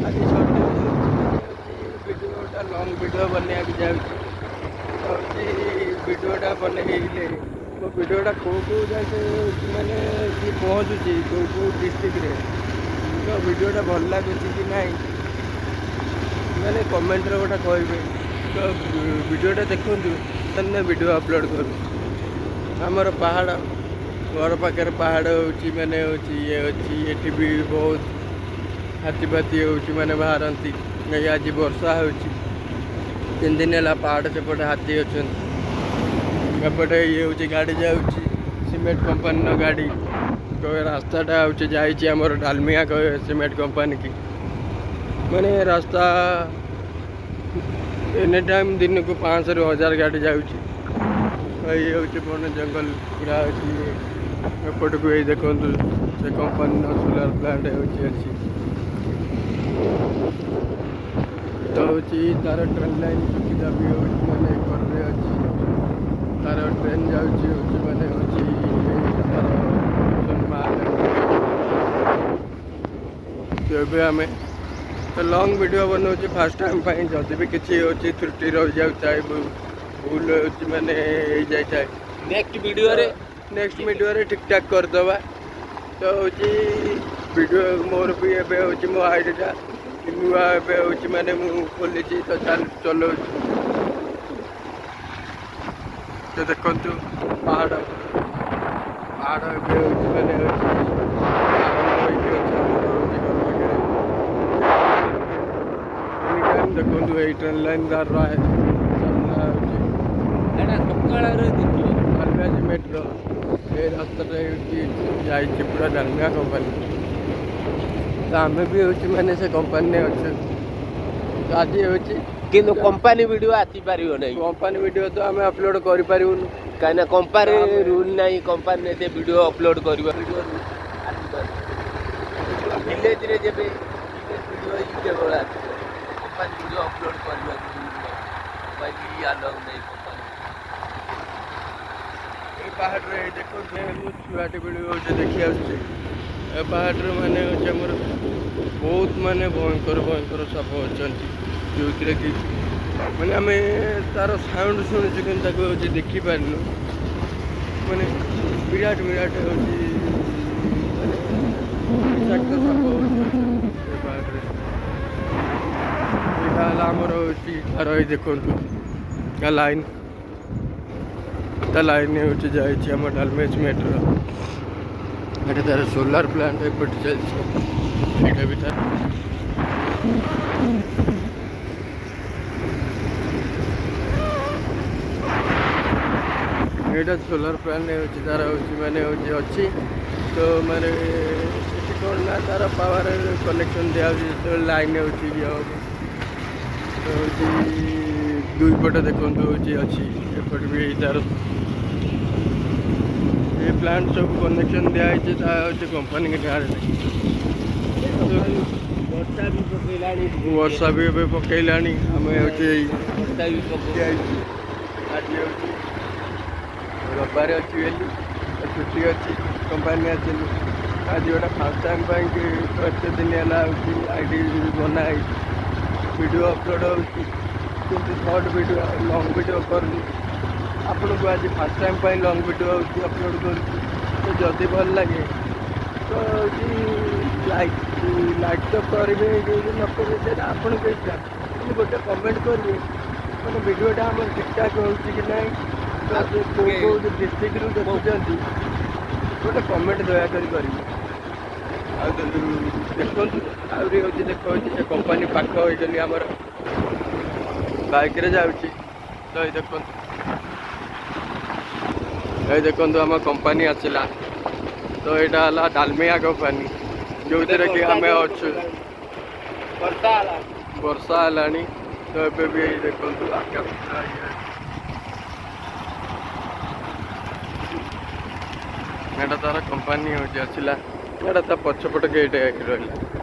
ଆଜି ସର୍ଟ ହେଉଛି, ଭିଡ଼ିଓଟା long video ବନେଇବାକୁ ଯାଉଛି। ହେଉଛି ଭିଡ଼ିଓଟା ବନେଇଲେ ମୋ ଭିଡ଼ିଓଟା କେଉଁ କେଉଁ ଯାକେ ମାନେ କି ପହଞ୍ଚୁଛି, କେଉଁ କେଉଁ ଡିଷ୍ଟ୍ରିକ୍ଟରେ, ତ ଭିଡ଼ିଓଟା ଭଲ ଲାଗୁଛି କି ନାହିଁ, ମାନେ କମେଣ୍ଟରେ ଗୋଟେ କହିବେ। ତ ଭିଡ଼ିଓଟା ଦେଖନ୍ତୁ, ତାହେଲେ ଭିଡ଼ିଓ ଅପଲୋଡ଼ କରୁ। ଆମର ପାହାଡ଼, ଘର ପାଖରେ ପାହାଡ଼ ହେଉଛି, ମାନେ ହେଉଛି ଇଏ ଅଛି। ଏଠି ବି ବହୁତ ହାତୀଫାତି ହେଉଛି, ମାନେ ବାହାରନ୍ତି। ଏଇ ଆଜି ବର୍ଷା ହେଉଛି, 3 ଦିନ ହେଲା ପାହାଡ଼ ସେପଟେ ହାତୀ ଅଛନ୍ତି। ଏପଟେ ଇଏ ହେଉଛି ଗାଡ଼ି ଯାଉଛି, ସିମେଣ୍ଟ କମ୍ପାନୀର ଗାଡ଼ି। ତ ରାସ୍ତାଟା ହେଉଛି ଯାଇଛି ଆମର ଡାଲମିଆ ସିମେଣ୍ଟ କମ୍ପାନୀ କି, ମାନେ ରାସ୍ତା ଏନି ଟାଇମ୍ ଦିନକୁ 500ରୁ 1000 ଗାଡ଼ି ଯାଉଛି। ଏଇ ହେଉଛି ବନ ଜଙ୍ଗଲ ପୁରା ଅଛି ଏପଟକୁ। ଏଇ ଦେଖନ୍ତୁ, ସେ କମ୍ପାନୀର ସୋଲାର ପ୍ଲାଣ୍ଟ ହେଉଛି ଅଛି। ତ ହେଉଛି ତାର ଟ୍ରେନ୍ ଲାଇନ୍ ସୁବିଧା ବି ହେଉଛି, ମାନେ କରରେ ଅଛି। ତାର ଟ୍ରେନ୍ ଯାଉଛି, ହେଉଛି ମାନେ ହେଉଛି ତାର ମାଲ। ତ ଏବେ ଆମେ ତ ଲଙ୍ଗ୍ ଭିଡ଼ିଓ ବନାଉଛି ଫାର୍ଷ୍ଟ ଟାଇମ୍ ପାଇଁ। ଯଦି ବି କିଛି ହେଉଛି ତ୍ରୁଟି ରହିଯାଉଥାଏ, ଭୁଲ ହେଉଛି, ମାନେ ହେଇଯାଇଥାଏ, ନେକ୍ସଟ ଭିଡ଼ିଓରେ ନେକ୍ସଟ ଭିଡ଼ିଓରେ ଠିକ୍ ଠାକ୍ କରିଦେବା। ତ ହେଉଛି ଭିଡ଼ିଓ ମୋର ବି ଏବେ ହେଉଛି ମୋ ଆଇଡ଼ିଟା ନୂଆ ଏବେ ହେଉଛି, ମାନେ ମୁଁ ଖୋଲିଛି, ତ ଚଲାଉଛି। ତ ଦେଖନ୍ତୁ ପାହାଡ଼, ପାହାଡ଼ ଏବେ ହେଉଛି ମାନେ ହେଉଛି ଆରମ୍ଭ ହେଇକି ଅଛି ଆମର ହେଉଛି ଘର ପାଖରେ। ଏନି ଟାଇମ୍ ଦେଖନ୍ତୁ, ଏଇ ଟ୍ରେନ୍ ଲାଇନ୍ ତାର ସାମ୍ନା ହେଉଛି। ଏଇଟା ସକାଳରେ ଦେଖିବ। ଡାଲମିଆ ସିମେଣ୍ଟର ଏ ରାସ୍ତାଟା ହେଉଛି ଯାଇଛି ପୁରା ଡାଲମିଆ କମ୍ପାନୀ। ତ ଆମେ ବି ହେଉଛି ମାନେ ସେ କମ୍ପାନୀରେ ଅଛୁ। ତ ଆଜି ହେଉଛି କିନ୍ତୁ କମ୍ପାନୀ ଭିଡ଼ିଓ ଆସିପାରିବ ନାହିଁ। କମ୍ପାନୀ ଭିଡ଼ିଓ ତ ଆମେ ଅପଲୋଡ଼ କରିପାରିବୁନୁ। କାହିଁକିନା କମ୍ପାନୀ ରୁଲ୍ ନାହିଁ, କମ୍ପାନୀରେ ସେ ଭିଡ଼ିଓ ଅପଲୋଡ଼ କରିବ। ଭିଡ଼ିଓ ଆସିପାରିବ ଭିଲେଜରେ, ଯେବେ ଭିଲେଜ ଭିଡ଼ିଓ ହିଁ କେବଳ ଆସିବ। କମ୍ପାନୀ ଭିଡ଼ିଓ ଅପଲୋଡ଼ କରିବାକୁ ରୁଲ୍ ନାହିଁ, କମ୍ପାନୀ ଆଲାଉ ନାହିଁ କମ୍ପାନୀ। ଏ ପାହାଡ଼ରେ ଏଇ ଦେଖନ୍ତୁ, ମୁଁ ଛୁଆଟି ବେଳୁ ହେଉଛି ଦେଖି ଆସୁଛି। ଏ ପାହାଡ଼ରେ ମାନେ ହେଉଛି ଆମର ବହୁତ ମାନେ ଭୟଙ୍କର ଭୟଙ୍କର ସାପ ଅଛନ୍ତି, ଯେଉଁଥିରେ କି ମାନେ ଆମେ ତାର ସାଉଣ୍ଡ ଶୁଣୁଛୁ, କିନ୍ତୁ ତାକୁ ହେଉଛି ଦେଖିପାରିନୁ। ମାନେ ବିରାଟ ବିରାଟ ହେଉଛି ମାନେ ବିଷାକ୍ତ ସାପ ହେଉଛି ଅଛନ୍ତି ଏ ପାହାଡ଼ରେ। ଏଇଟା ହେଲା ଆମର ହେଉଛି ତାର, ଏଇ ଦେଖନ୍ତୁ ତା ଲାଇନ୍, ତା ଲାଇନ୍ ହେଉଛି ଯାଇଛି ଆମ ଡାଲମିଆ ସିମେଣ୍ଟର। ଏଠି ତାର ସୋଲାର ପ୍ଲାଣ୍ଟ ଏପଟେ ଚାଲିଛି। ଏଇଟା ବି ତାର ଏଇଟା ସୋଲାର ପ୍ଲାଣ୍ଟ ହେଉଛି, ତାର ହେଉଛି ମାନେ ହେଉଛି ଅଛି। ତ ମାନେ ଏଠି କ'ଣ ନା ତାର ପାୱାର କନେକ୍ସନ୍ ଦିଆହେଉଛି, ଯେତେବେଳେ ଲାଇନ୍ ହେଉଛି ଇଏ ହେବ। ତ ହେଉଛି ଦୁଇ ପଟ ଦେଖନ୍ତୁ ହେଉଛି ଅଛି, ଏପଟେ ବି ତାର ଏ ପ୍ଲାଣ୍ଟ ସବୁ କନେକ୍ସନ୍ ଦିଆହେଇଛି, ତା ହେଉଛି କମ୍ପାନୀ ଡାଇରେକ୍ଟ। ବର୍ଷା ବି ପକେଇଲାଣି। ବର୍ଷା ବି ଏବେ ପକେଇଲାଣି। ଆମେ ହେଉଛି ଏଇ ବର୍ଷା ବି ପକେଇ ହେଇଛି। ଆଜି ହେଉଛି ରବିବାର ଅଛି ବୋଲି ଛୁଟି ଅଛି, କମ୍ପାନୀ ଆସିନି ଆଜି। ଗୋଟେ ଫାର୍ଷ୍ଟ ଟାଇମ୍ ପାଇଁ କି ଏତେ ଦିନ ହେଲା ହେଉଛି ଆଇଡ଼ି ବନା ହେଇଛି, ଭିଡ଼ିଓ ଅପଲୋଡ଼ ହେଉଛି, କିନ୍ତୁ ସର୍ଟ ଭିଡ଼ିଓ, ଲଙ୍ଗ୍ ଭିଡ଼ିଓ କରୁନି। ଆପଣଙ୍କୁ ଆଜି ଫାର୍ଷ୍ଟ ଟାଇମ୍ ପାଇଁ ଲଙ୍ଗ୍ ଭିଡ଼ିଓ ହେଉଛି ଅପଲୋଡ଼ କରୁଛି। ତ ଯଦି ଭଲ ଲାଗେ ତ ହେଉଛି ଲାଇକ୍, ଲାଇକ୍ ତ କରିବେ କି ନ କରିବେ ସେଇଟା ଆପଣଙ୍କ ଇଚ୍ଛା, କିନ୍ତୁ ଗୋଟେ କମେଣ୍ଟ କରିବେ, ମାନେ ଭିଡ଼ିଓଟା ଆମର ଠିକ୍ଠାକ୍ ହେଉଛି କି ନାହିଁ, ତ ସେ କେଉଁ କେଉଁ ଡିଷ୍ଟ୍ରିକ୍ଟରୁ ଦେଖୁଛନ୍ତି, ଗୋଟେ କମେଣ୍ଟ ଦୟାକରି କରିବେ। ଆଉ ଦେଖନ୍ତୁ, ଆହୁରି ହେଉଛି ଦେଖାଉଛି ସେ କମ୍ପାନୀ ପାଖ ହେଇଗଲି, ଆମର ବାଇକ୍ରେ ଯାଉଛି। ତ ଏଇ ଦେଖନ୍ତୁ, ଏଇ ଦେଖନ୍ତୁ ଆମ କମ୍ପାନୀ ଆସିଲା। ତ ଏଇଟା ହେଲା ଡାଲମିଆ କମ୍ପାନୀ, ଯେଉଁଥିରେ କି ଆମେ ଅଛୁ। ବର୍ଷା ହେଲା। ବର୍ଷା ହେଲାଣି। ତ ଏବେ ବି ଏଇ ଦେଖନ୍ତୁ ଆକାଶ ପୁରା ଇଏ ଅଛି। ଏଇଟା ତାର କମ୍ପାନୀ ହେଉଛି ଆସିଲା। ଏଇଟା ତା ପଛପଟ ଗେଟ୍ ରହିଲା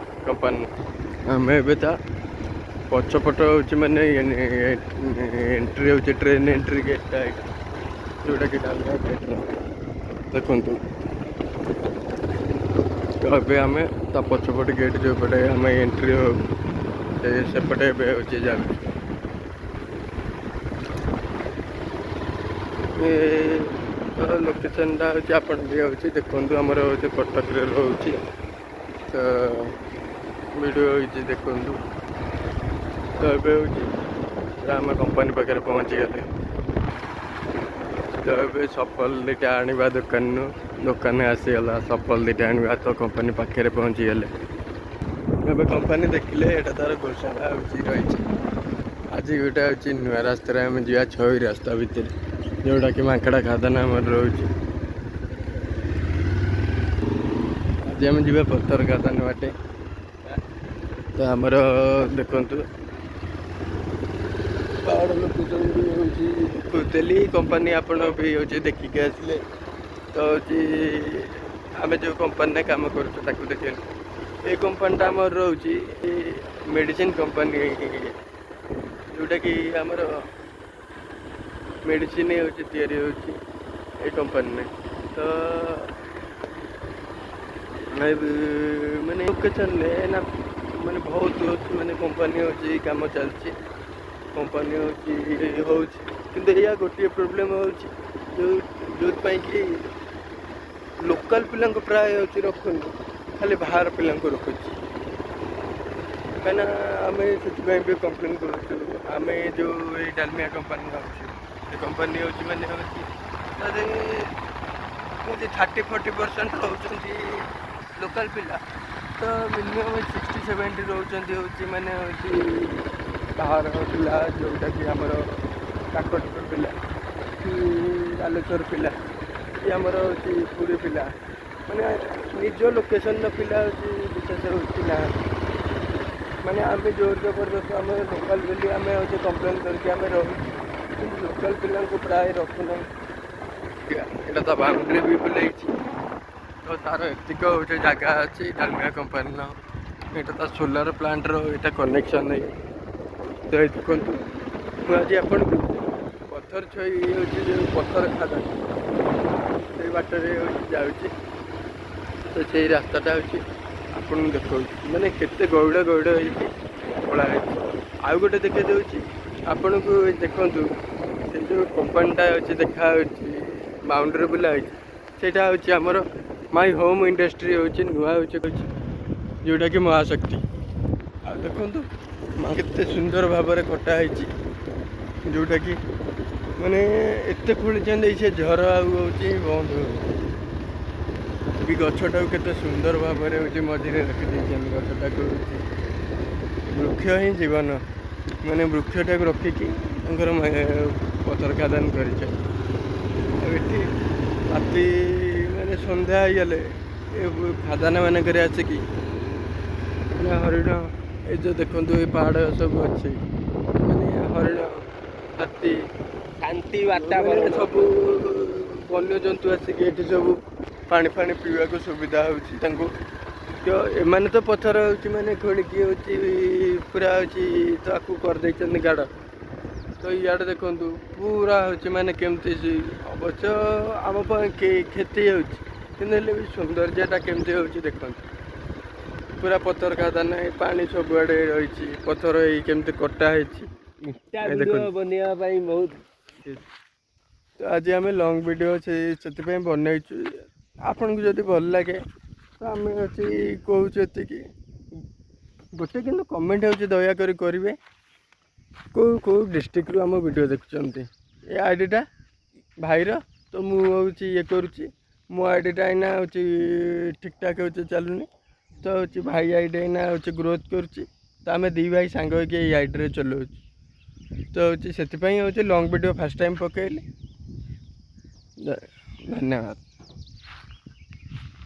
କମ୍ପାନୀ। ଆମେ ଏବେ ତା ପଛପଟ ହେଉଛି ମାନେ ଏଣ୍ଟ୍ରି ହେଉଛି, ଟ୍ରେନ୍ ଏଣ୍ଟ୍ରି ଗେଟ୍ଟା ଏଇଟା, ଯେଉଁଟାକି ଡାଲମିଆ ଗେଟ୍ର। ଦେଖନ୍ତୁ। ତ ଏବେ ଆମେ ତା ପଛପଟେ ଗେଟ୍ ଯେଉଁପଟେ ଆମେ ଏଣ୍ଟ୍ରି ହଉ, ସେ ସେପଟେ ଏବେ ହେଉଛି ଯାଉଛୁ। ଏ ତ ଲୋକେସନ୍ଟା ହେଉଛି ଆପଣ ବି ହେଉଛି ଦେଖନ୍ତୁ, ଆମର ହେଉଛି କଟକରେ ରହୁଛି। ତ ଭିଡ଼ିଓ ହେଉଛି ଦେଖନ୍ତୁ। ତ ଏବେ ହେଉଛି ପୁରା ଆମେ କମ୍ପାନୀ ପାଖରେ ପହଞ୍ଚିଗଲେ। ତ ଏବେ ସଫଲ 2ଟା ଆଣିବା ଦୋକାନରୁ, ଦୋକାନ ଆସିଗଲା, ସଫଲ 2ଟା ଆଣିବା। ତ କମ୍ପାନୀ ପାଖରେ ପହଞ୍ଚିଗଲେ। ଏବେ କମ୍ପାନୀ ଦେଖିଲେ ଏଇଟା ତାର ଗୋଶାଳା ହେଉଛି ରହିଛି। ଆଜି ଗୋଟେ ହେଉଛି ନୂଆ ରାସ୍ତାରେ ଆମେ ଯିବା, ଛଇ ରାସ୍ତା ଭିତରେ, ଯେଉଁଟାକି ମାଙ୍କଡ଼ା ଖାଦାନ ଆମର ରହୁଛି। ଆଜି ଆମେ ଯିବା ପଥର ଖାଦାନ ବାଟେ। ତ ଆମର ଦେଖନ୍ତୁ ପାହାଡ଼ ଲୋକେସନ୍ ବି ହେଉଛି ଦେଖୁଥିଲି, କମ୍ପାନୀ ଆପଣ ବି ହେଉଛି ଦେଖିକି ଆସିଲେ। ତ ହେଉଛି ଆମେ ଯେଉଁ କମ୍ପାନୀରେ କାମ କରୁଛୁ ତାକୁ ଦେଖିଲେ। ଏ କମ୍ପାନୀଟା ଆମର ରହୁଛି ମେଡ଼ିସିନ କମ୍ପାନୀ, ଯେଉଁଟାକି ଆମର ମେଡ଼ିସିନ ହେଉଛି ତିଆରି ହେଉଛି ଏ କମ୍ପାନୀରେ। ତ ମାନେ ଲୋକେସନରେ ନା ମାନେ ବହୁତ ହେଉଛି, ମାନେ କମ୍ପାନୀ ହେଉଛି କାମ ଚାଲିଛି, କମ୍ପାନୀ ହେଉଛି ହେଉଛି। କିନ୍ତୁ ଏଇଆ ଗୋଟିଏ ପ୍ରୋବ୍ଲେମ୍ ହେଉଛି, ଯେଉଁଥିପାଇଁ କି ଲୋକାଲ୍ ପିଲାଙ୍କୁ ପ୍ରାୟ ହେଉଛି ରଖୁନି, ଖାଲି ବାହାର ପିଲାଙ୍କୁ ରଖୁଛି। କାହିଁକିନା ଆମେ ସେଥିପାଇଁ ବି କମ୍ପ୍ଲେନ୍ କରୁଛୁ। ଆମେ ଯେଉଁ ଏଇ ଡାଲମିଆ କମ୍ପାନୀରେ ଅଛୁ, ଏ କମ୍ପାନୀ ହେଉଛି ମାନେ ହେଉଛି ତାଦେହରେ 30-40% ରହୁଛନ୍ତି ଲୋକାଲ୍ ପିଲା, ତ ମିନିମମ୍ 60-70 ରହୁଛନ୍ତି ହେଉଛି ମାନେ ହେଉଛି ବାହାର ପିଲା, ଯେଉଁଟାକି ଆମର କାକଟପୁର ପିଲା କି ବାଲେଶ୍ୱର ପିଲା କି ଆମର ହେଉଛି ପୁରୀ ପିଲା, ମାନେ ନିଜ ଲୋକେସନ୍ର ପିଲା ହେଉଛି ବିଶେଷ ହେଉଛି ନାହାନ୍ତି। ମାନେ ଆମେ ଜୋର ଜବରଦସ୍ତ ଆମେ ଲୋକାଲ୍ ବୋଲି ଆମେ ହେଉଛି କମ୍ପ୍ଲେନ୍ କରିକି ଆମେ ରହୁଛୁ, କିନ୍ତୁ ଲୋକାଲ୍ ପିଲାଙ୍କୁ ପ୍ରାୟ ରଖୁନାହିଁ। ଏଇଟା ତା ବାଉଣ୍ଡ୍ରି ବି ବୁଲେଇଛି। ତ ତାର ଏତିକ ହେଉଛି ଜାଗା ଅଛି ଡାଲମିଆ କମ୍ପାନୀର। ଏଇଟା ତା ସୋଲାର ପ୍ଲାଣ୍ଟର ଏଇଟା କନେକ୍ସନ୍ ହେଇ। ତ ଏଇ ଦେଖନ୍ତୁ, ମୁଁ ଆଜି ଆପଣଙ୍କୁ ପଥର ଛଇ ହେଉଛି ଯେଉଁ ପଥର ଖାଦାନ ସେଇ ବାଟରେ ହେଉଛି ଯାଉଛି। ତ ସେଇ ରାସ୍ତାଟା ହେଉଛି ଆପଣଙ୍କୁ ଦେଖାଉଛି, ମାନେ କେତେ ଗଇଡ଼ ଗଇଡ଼ ହେଇକି ଖୋଳା ହେଇଛି। ଆଉ ଗୋଟେ ଦେଖେଇ ଦେଉଛି ଆପଣଙ୍କୁ, ଦେଖନ୍ତୁ ସେ ଯେଉଁ କମ୍ପାନୀଟା ଅଛି ଦେଖାହେଉଛି ବାଉଣ୍ଡ୍ରି ବୁଲା ହେଇଛି, ସେଇଟା ହେଉଛି ଆମର my home industry ହେଉଛି ନୂଆ ହେଉଛି ଯେଉଁଟାକି ମହାଶକ୍ତି। ଆଉ ଦେଖନ୍ତୁ କେତେ ସୁନ୍ଦର ଭାବରେ କଟା ହେଇଛି, ଯେଉଁଟାକି ମାନେ ଏତେ ଖୋଳିଛନ୍ତି ସେ ଝର ଆଉ ହେଉଛି ବନ୍ଦ ହେଉନି ବି। ଗଛଟାକୁ କେତେ ସୁନ୍ଦର ଭାବରେ ହେଉଛି ମଝିରେ ରଖିଦେଇଛନ୍ତି ଗଛଟାକୁ। ହେଉଛି ବୃକ୍ଷ ହିଁ ଜୀବନ, ମାନେ ବୃକ୍ଷଟାକୁ ରଖିକି ତାଙ୍କର ପଥର ଖାଦାନ କରିଛନ୍ତି। ଆଉ ଏଠି ରାତି ମାନେ ସନ୍ଧ୍ୟା ହେଇଗଲେ ଏ ଖାଦାନ ମାନଙ୍କରେ ଆସିକି ମାନେ ହରିଣ, ଏ ଯେଉଁ ଦେଖନ୍ତୁ ଏ ପାହାଡ଼ ସବୁ ଅଛି, ମାନେ ହରିଣ, ହାତୀ, ଶାନ୍ତି ମାନେ ବାତାବରଣ, ସବୁ ବନ୍ୟଜନ୍ତୁ ଆସିକି ଏଠି ସବୁ ପାଣି ଫାଣି ପିଇବାକୁ ସୁବିଧା ହେଉଛି ତାଙ୍କୁ। ତ ଏମାନେ ତ ପଥର ହେଉଛି ମାନେ ଖୋଳିକି ହେଉଛି ପୁରା ହେଉଛି ତାକୁ କରିଦେଇଛନ୍ତି ଗାଡ଼। ତ ଇଆଡ଼େ ଦେଖନ୍ତୁ ପୁରା ହେଉଛି ମାନେ କେମିତି ସେ, ଅବଶ୍ୟ ଆମ ପାଇଁ କ୍ଷତି ହେଉଛି, କିନ୍ତୁ ହେଲେ ବି ସୌନ୍ଦର୍ଯ୍ୟଟା କେମିତି ହେଉଛି ଦେଖନ୍ତୁ। ପୁରା ପଥର ଖାଦାନ, ଏ ପାଣି ସବୁଆଡ଼େ ରହିଛି, ପଥର ହେଇ କେମିତି କଟା ହେଇଛି। ଇନଷ୍ଟା ଏ ଭିଡ଼ିଓ ଦେଖନ୍ତୁ। ବନେଇବା ପାଇଁ ବହୁତ। ତ ଆଜି ଆମେ ଲଙ୍ଗ୍ ଭିଡ଼ିଓ ସେଥିପାଇଁ ବନେଇଛୁ। ଆପଣଙ୍କୁ ଯଦି ଭଲ ଲାଗେ ତ ଆମେ ହେଉଛି କହୁଛୁ ଏତିକି ଗୋଟେ, କିନ୍ତୁ କମେଣ୍ଟ ହେଉଛି ଦୟାକରି କରିବେ କେଉଁ କେଉଁ ଡିଷ୍ଟ୍ରିକ୍ଟରୁ ଆମ ଭିଡ଼ିଓ ଦେଖୁଛନ୍ତି। ଏ ଆଇଡ଼ିଟା ଭାଇର, ତ ମୁଁ ହେଉଛି ଇଏ କରୁଛି। ମୋ ଆଇଡ଼ିଟା ଏଇନା ହେଉଛି ଠିକ୍ଠାକ୍ ହେଉଛି ଚାଲୁନି, ତ ହେଉଛି ଭାଇ ଆଇଡ଼ି ଏଇନା ହେଉଛି ଗ୍ରୋଥ୍ କରୁଛି। ତ ଆମେ ଦୁଇ ଭାଇ ସାଙ୍ଗ ହେଇକି ଏଇ ଆଇଡ଼ିରେ ଚଲାଉଛୁ। ତ ହେଉଛି ସେଥିପାଇଁ ହେଉଛି ଲଙ୍ଗ୍ ଭିଡ଼ିଓ ଫାର୍ଷ୍ଟ ଟାଇମ୍ ପକାଇଲି। ଧନ୍ୟବାଦ।